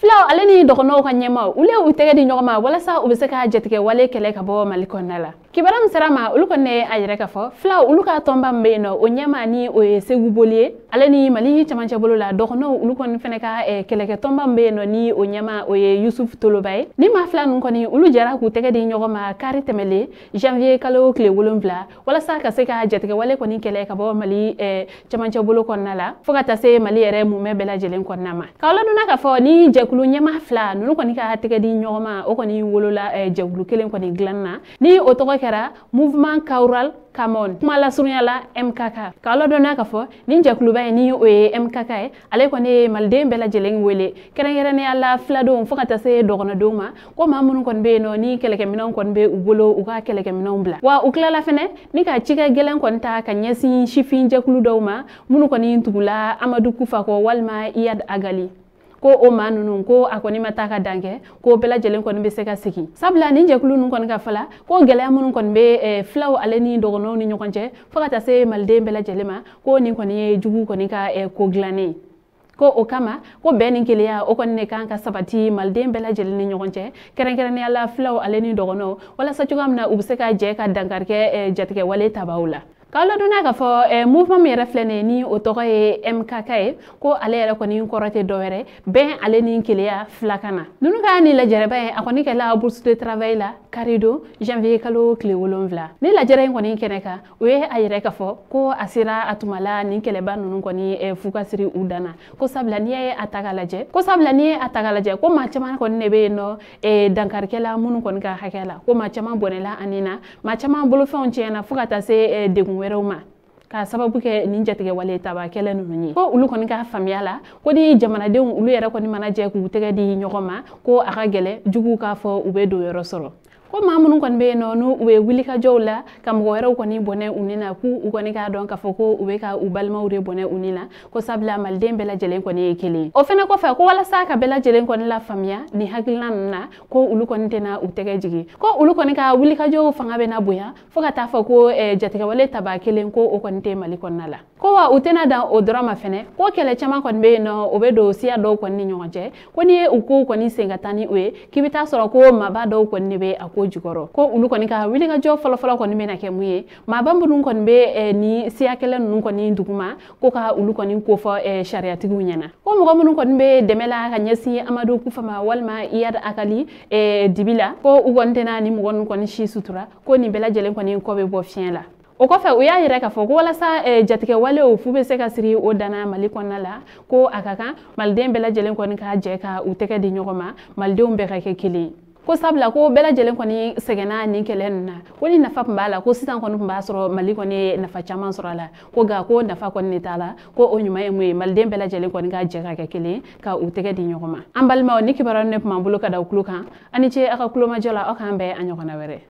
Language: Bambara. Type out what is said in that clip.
Filaw ale ni dɔgɔnɔw ka ɲɛmaw olu ye u tɛgɛ di ɲɔgɔn ma walasa u bɛ se ka jatigɛ wale kɛlɛ ka bɔ Mali kɔnɔna la. Kibaruya min sera ma olu kɔni ye a yɛrɛ k'a fɔ filaw olu ka tɔnba min bɛ yen nɔ o ɲɛmaa ni o ye Segu Boli ye ale ni Mali cɛmancɛ bolo la dɔgɔnɔw olu kɔni fɛnɛ ka kɛlɛkɛ tɔnba min bɛ yen nɔ ni o ɲɛmaa o ye Yusuf Toloba ye. Ni maa fila ninnu kɔni olu jɛra k'u tɛgɛ di ɲɔgɔn ma kari tɛmɛlen janvier kalo tile 7 walasa ka se ka jatigɛ wale kɔni kɛlɛ ka bɔ Mali cɛmancɛ bolo kɔnɔna la fo ka taa se Mali yɛrɛ mumɛ bɛɛ lajɛlen kɔnɔna ma. K'aw ladɔnna k'a fɔ ni jɛkulu ɲɛmaa fila ninnu kɔni ka tɛgɛ di ɲɔgɔn ma o kɔni wolola jɛkulu kelen kɔni dilanni na ni o tɔgɔ kɛra Mouvement Kawral Kamon kuma lasurunya la MKK. K'aw ladɔnniya k'a fɔ nin jɛkuluba in ni o ye MKK ye ale kɔni ye maliden bɛɛ lajɛlen wele kɛrɛnkɛrɛnnenya la filadenw fo ka taa se dɔgɔnɔdenw ma ko maa minnu kɔni bɛ yen nɔ ni kɛlɛkɛminɛnw kɔni bɛ u bolo u ka kɛlɛkɛminɛnw bila wa u tilala fɛnɛ ni ka cikɛ gɛlɛn kɔni ta ka ɲɛsin sifin jɛkulu dɔw ma minnu kɔni tugula Amadu Kufa kɔ walima Iyad Agali ko o maa ninnu ko a kɔni ma taa ka dan kɛ ko bɛɛ lajɛlen kɔni bɛ se ka segin sabula nin jɛkulu ninnu kɔni ka fala ko gɛlɛya minnu kɔni bɛ filaw ale ni dɔgɔnɔw ni ɲɔgɔn cɛ fo ka taa se maliden bɛɛ lajɛlen ma ko nin kɔni ye jugu kɔni ka ko dilannen ko o kama ko bɛn ni kelenya o kɔni de kan ka sabati maliden bɛɛ lajɛlen ni ɲɔgɔn cɛ kɛrɛnkɛrɛnnenya la filaw ale ni dɔgɔnɔw walasa cogoya min na u bɛ se ka jɛ ka dankari kɛ jatigɛ wale tabaw la. K'aw ladɔnniya k'a fɔ mouvement min yɛrɛ filɛ nin ye ni o tɔgɔ ye MKK ye ko ale yɛrɛ kɔni kɔrɔ tɛ dɔwɛrɛ bɛn ale ni kelenya filakan na. Ninnu ka nin lajɛrɛba in a kɔni kɛla bourse de travail la karidon janvier kalo tile 7. Ni lajɛrɛ in kɔni kɛnɛ kan u ye a yɛrɛ k'a fɔ ko a sera a tuma la nin kɛlɛba ninnu kɔni fu ka siri u dan na ko sabula n'i ye a ta k'a lajɛ ko sabula n'i ye a ta k'a lajɛ ko maa caman kɔni de bɛ yen nɔ dankarikɛla minnu kɔni ka hakɛ la ko maa caman bɔnɛla a nin na maa caman bolofɛnw tiɲɛna fo ka taa se degun wɛrɛw ma k'a sababu kɛ nin jatigɛ wale taba kɛlɛ ninnu ye. Ko olu kɔni ka faamuya la ko ni jamanadenw olu yɛrɛ kɔni mana jɛ k'u tɛgɛ di ɲɔgɔn ma ko a ka gɛlɛn juguw k'a fɔ u bɛ don yɔrɔ sɔrɔ. Ko maa minnu kɔni bɛ yen nɔ n'u bɛ wulikajɔw la ka mɔgɔ wɛrɛw kɔni bɔnɛ u ni na k'u u kɔni k'a dɔn k'a fɔ ko u bɛ ka u balimaw de bɔnɛ u ni na ko sabula maliden bɛɛ lajɛlen kɔni ye kelen ye. O fɛnɛ kɔfɛ ko walasa ka bɛɛ lajɛlen kɔni lafaamuya nin hakilina ninnu na ko olu kɔni tɛna u tɛgɛ jigin ko olu kɔni ka wulikajɔw fanga bɛna bonya fo ka taa fɔ ko jatigɛwale taba kelen ko o kɔni tɛ Mali kɔnɔna la. Ko wa u tɛna dan o dɔrɔn ma fɛnɛ ko kɛlɛ caman kɔni bɛ yen nɔ o bɛ don siya dɔw kɔni ni ɲɔgɔn cɛ ko n'i ye u kow kɔni sen ka taa ni o ye k'i bɛ taa sɔrɔ ko maaba dɔw kɔni de bɛ a ko jukɔrɔ ko olu kɔni ka wulikajɔ fɔlɔfɔlɔ kɔni bɛna kɛ mun ye maaba minnu kɔni bɛ ni siya kɛlɛ ninnu kɔni duguma ko ka olu kɔni kofɔ sariyatigiw ɲɛna ko mɔgɔ minnu kɔni bɛ dɛmɛ la ka ɲɛsin Amadu Kufa ma walima Iyad Agali dibi la ko u kɔni tɛna ni mɔgɔ ninnu kɔni si sutura ko nin bɛɛ lajɛlen kɔni kɔ bɛ bɔ fiɲɛ la. O kɔfɛ u y'a yɛrɛ k'a fɔ ko walasa jatigɛ walew fu bɛ se ka siri o danna Mali kɔnɔna la ko a ka kan maliden bɛɛ lajɛlen kɔni ka jɛ ka u tɛgɛ di ɲɔgɔn ma malidenw bɛɛ ka kɛ kelen ye. Ko sabula ko bɛɛ lajɛlen kɔni sɛgɛnna nin kɛlɛ ninnu na ko ni nafa tun b'a la ko sisan kɔni tun b'a sɔrɔ Mali kɔni ye nafa caman sɔrɔ a la ko nka ko nafa kɔni de t'a la ko o ɲuman ye mun ye maliden bɛɛ lajɛlen kɔni ka jɛ ka kɛ kelen ka u tɛgɛ di ɲɔgɔn ma. An balimaw ni kibaruya ne tun b'an bolo ka da u tulo kan a ni ce aw ka kulomajɔ la aw k'an bɛn a ɲɔgɔnna wɛrɛ.